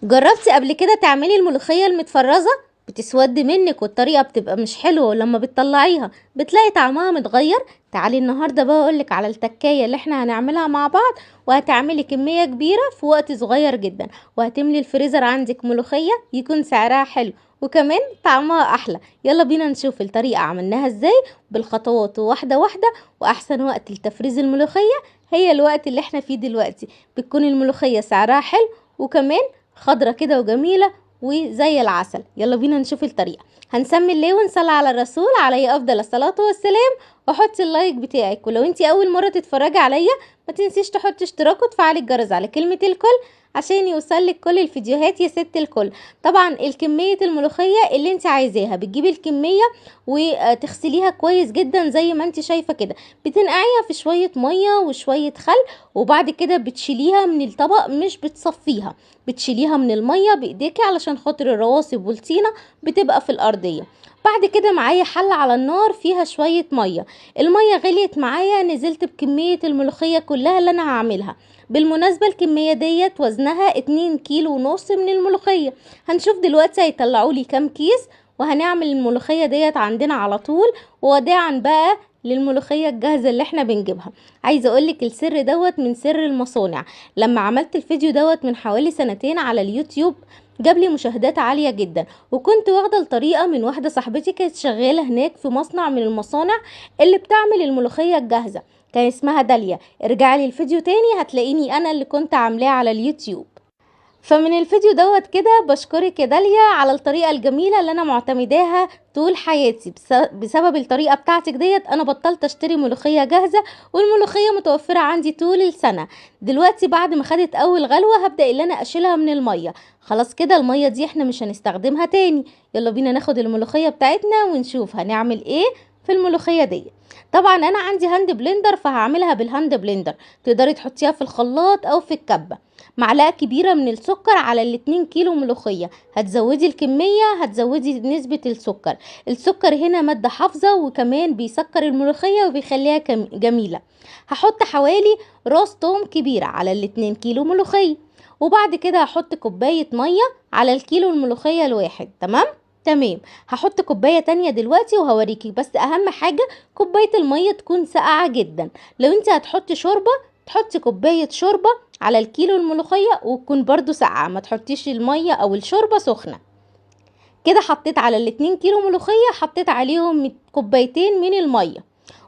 جربتي قبل كده تعملي الملوخية المتفرزة؟ بتسود منك والطريقة بتبقى مش حلوة، ولما بتطلعيها بتلاقي طعمها متغير. تعالي النهاردة بقى اقولك على التكاية اللي احنا هنعملها مع بعض، وهتعملي كمية كبيرة في وقت صغير جدا، وهتملي الفريزر عندك ملوخية يكون سعرها حلو وكمان طعمها احلى. يلا بينا نشوف الطريقة عملناها ازاي بالخطوات واحدة واحدة. واحسن وقت لتفريز الملوخية هي الوقت اللي احنا فيه دلوقتي، بتكون الملوخية سعرها حلو وكمان خضرة كده وجميلة وزي العسل. يلا بينا نشوف الطريقة. هنسمي الله ونصلي على الرسول عليه افضل الصلاة والسلام، وحطي ال like بتاعك، ولو انتي اول مرة تتفرجي عليا ما تنسيش تحطي اشتراك وتفعلي الجرس على كلمة الكل عشان يوصلك كل الفيديوهات يا ست الكل. طبعا الكمية الملوخية اللي انت عايزاها بتجيبي الكمية وتغسليها كويس جدا زي ما انت شايفة كده، بتنقعيها في شوية مية وشوية خل، وبعد كده بتشيليها من الطبق، مش بتصفيها، بتشيليها من المية بايديكي علشان خاطر الرواسب والطينة بتبقى في الارضية. بعد كده معايا حلة على النار فيها شوية مية، المية غليت معايا نزلت بكمية الملوخية كلها اللي انا هعملها. بالمناسبة الكمية ديت وزنها 2.5 كيلو من الملوخية. هنشوف دلوقتي هيطلعوا لي كام كيس، وهنعمل الملوخية ديت عندنا على طول. ووداعا بقى للملوخية الجاهزة اللي احنا بنجيبها. عايزة اقولك السر دوت من سر المصانع. لما عملت الفيديو دوت من حوالي سنتين على اليوتيوب جاب لي مشاهدات عالية جدا، وكنت واخدة الطريقة من واحدة صاحبتي كانت شغالة هناك في مصنع من المصانع اللي بتعمل الملوخية الجاهزة، كان اسمها داليا. ارجعي لي الفيديو تاني هتلاقيني انا اللي كنت عاملاه على اليوتيوب. فمن الفيديو دوت كده بشكرك يا داليا على الطريقة الجميلة اللي انا معتمداها طول حياتي. بسبب الطريقة بتاعتك ديت انا بطلت اشتري ملوخية جاهزة، والملوخية متوفرة عندي طول السنة. دلوقتي بعد ما خدت اول غلوة هبدأ اللي انا اشيلها من المية. خلاص كده المية دي احنا مش هنستخدمها تاني. يلا بينا ناخد الملوخية بتاعتنا ونشوف هنعمل ايه في الملوخية دي. طبعا انا عندي hand blender فهعملها بال hand blender، تقدري تحطيها في الخلاط او في الكبة. معلقة كبيرة من السكر على 2 كيلو ملوخية، هتزودي الكمية هتزودي نسبة السكر. السكر هنا مادة حافظة وكمان بيسكر الملوخية وبيخليها جميلة. هحط حوالي راس توم كبيرة على 2 كيلو ملوخية، وبعد كده هحط كوباية مية على الكيلو الملوخية الواحد. تمام تمام. هحط كوباية تانية دلوقتي وهوريكي، بس اهم حاجة كوباية المية تكون ساقعة جدا. لو انت هتحطي شوربة تحطي كوباية شوربة على الكيلو الملوخية وتكون برضو ساقعة، ما تحطيش المية او الشوربة سخنة. كده حطيت على 2 كيلو ملوخية حطيت عليهم كوبايتين من المية.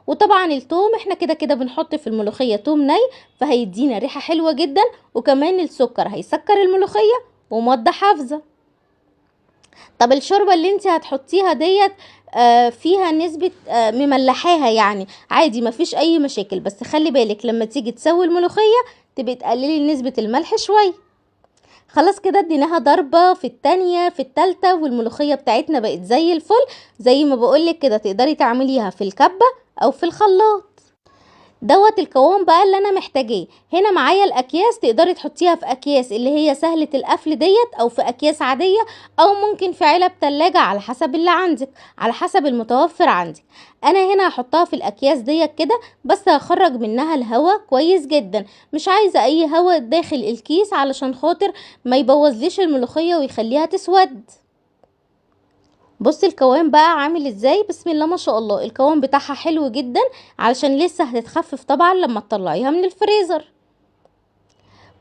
وطبعا التوم احنا كده كده بنحط في الملوخية توم ني فهيدينا ريحة حلوة جدا، وكمان السكر هيسكر الملوخية ومادة حافظة. طب الشوربة اللي انت هتحطيها ديت فيها نسبة مملحاها يعني عادي مفيش اي مشاكل، بس خلي بالك لما تيجي تسوي الملوخية تبقي تقللي نسبة الملح شوية. خلاص كده اديناها ضربة في التانية في التالتة والملوخية بتاعتنا بقت زي الفل. زي ما بقولك كده تقدري تعمليها في الكبة او في الخلاط. دوت القوام بقى اللي انا محتاجاه. هنا معايا الاكياس، تقدري تحطيها في اكياس اللي هي سهلة القفل ديت، او في اكياس عادية، او ممكن في علب تلاجة على حسب اللي عندك، على حسب المتوفر عندك. انا هنا هحطها في الاكياس ديت كده، بس هخرج منها الهواء كويس جدا، مش عايزة اي هواء داخل الكيس علشان خاطر ما يبوظليش الملوخية ويخليها تسود. بصي القوام بقى عامل ازاي، بسم الله ما شاء الله القوام بتاعها حلو جدا، علشان لسه هتتخفف طبعا لما تطلعيها من الفريزر.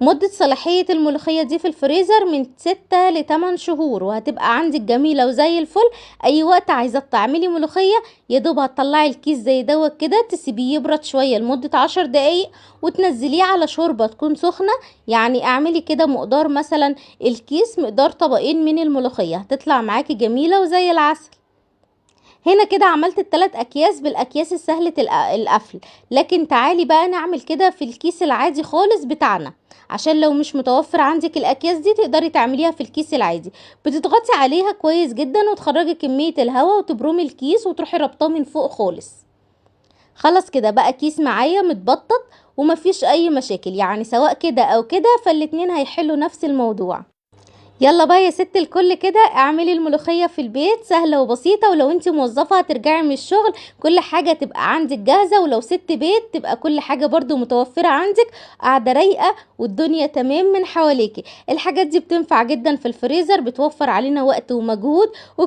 مدة صلاحية الملوخية دي في الفريزر من 6 ل8 شهور، وهتبقى عندك جميلة وزي الفل. اي وقت عايزة تعملي ملوخية يا دوب هتطلعي الكيس زي دوت كده، تسيبيه يبرد شوية لمدة 10 دقايق وتنزليه على شوربة تكون سخنة. يعني اعملي كده مقدار مثلا الكيس مقدار طبقين من الملوخية، هتطلع معاكي جميلة وزي العسل. هنا كده عملت ال3 اكياس بالاكياس السهلة القفل، لكن تعالي بقى نعمل كده في الكيس العادي خالص بتاعنا، عشان لو مش متوفر عندك الاكياس دي تقدري تعمليها في الكيس العادي. بتضغطي عليها كويس جدا وتخرجي كمية الهواء وتبرمي الكيس وتروحي ربطاه من فوق خالص. خلاص كده بقى كيس معايا متبطط ومفيش اي مشاكل، يعني سواء كده او كده فالاتنين هيحلوا نفس الموضوع. يلا بقى يا ست الكل كده، اعملي الملوخية في البيت، سهلة وبسيطة. ولو انت موظفة هترجعي من الشغل كل حاجة تبقى عندك جاهزة، ولو ست بيت تبقى كل حاجة برضو متوفرة عندك، قاعدة رايقة والدنيا تمام من حواليكي. الحاجات دي بتنفع جدا في الفريزر، بتوفر علينا وقت ومجهود.